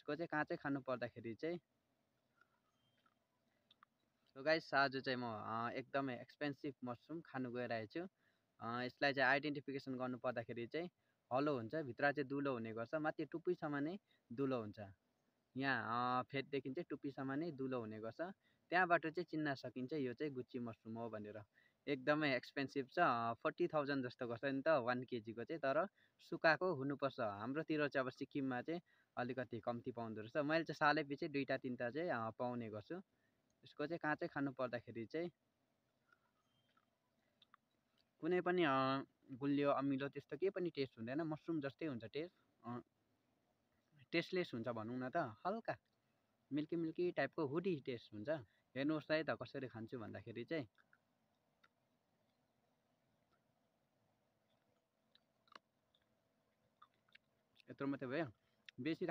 यसको चाहिँ काँचै खानु पर्दाखेरि चाहिँ सो गाइस आज चाहिँ म एकदमै एक्सपेन्सिभ मसरुम खानु गइरहेको छु। यसलाई चाहिँ आइडेन्टिफिकेसन गर्नु पर्दाखेरि चाहिँ हलो हुन्छ, भित्र चाहिँ दुलो हुने गर्छ, माथि टुप्पीसम्म नै दुलो हुन्छ। यहाँ फेददेखि चाहिँ टुप्पीसम्म नै दुलो हुने गर्छ। त्यहाँबाट चाहिँ चिन्न सकिन्छ यो चाहिँ गुच्ची मसरुम हो भनेर। एकदमै एक्सपेन्सिभ छ, 40,000 जस्तो गर्छ नि त 1 केजीको चाहिँ, तर सुकाएको हुनुपर्छ। हाम्रोतिर चाहिँ अब सिक्किममा चाहिँ अलिकति कम्ती पाउँदो रहेछ। मैले चाहिँ सालै पछि 2-3टा चाहिँ पाउने गर्छु। यसको चाहिँ काँचै खानु पर्दाखेरि चाहिँ कुनै पनि गुलियो अमिलो त्यस्तो केही पनि टेस्ट हुँदैन, मसरुम जस्तै हुन्छ टेस्ट। टेस्टलेस हुन्छ भनौँ न त, हल्का मिल्की मिल्की टाइपको हुडी टेस्ट हुन्छ। हेर्नुहोस् है त कसरी खान्छु भन्दाखेरि चाहिँ यत्रो मात्रै भयो, बेसी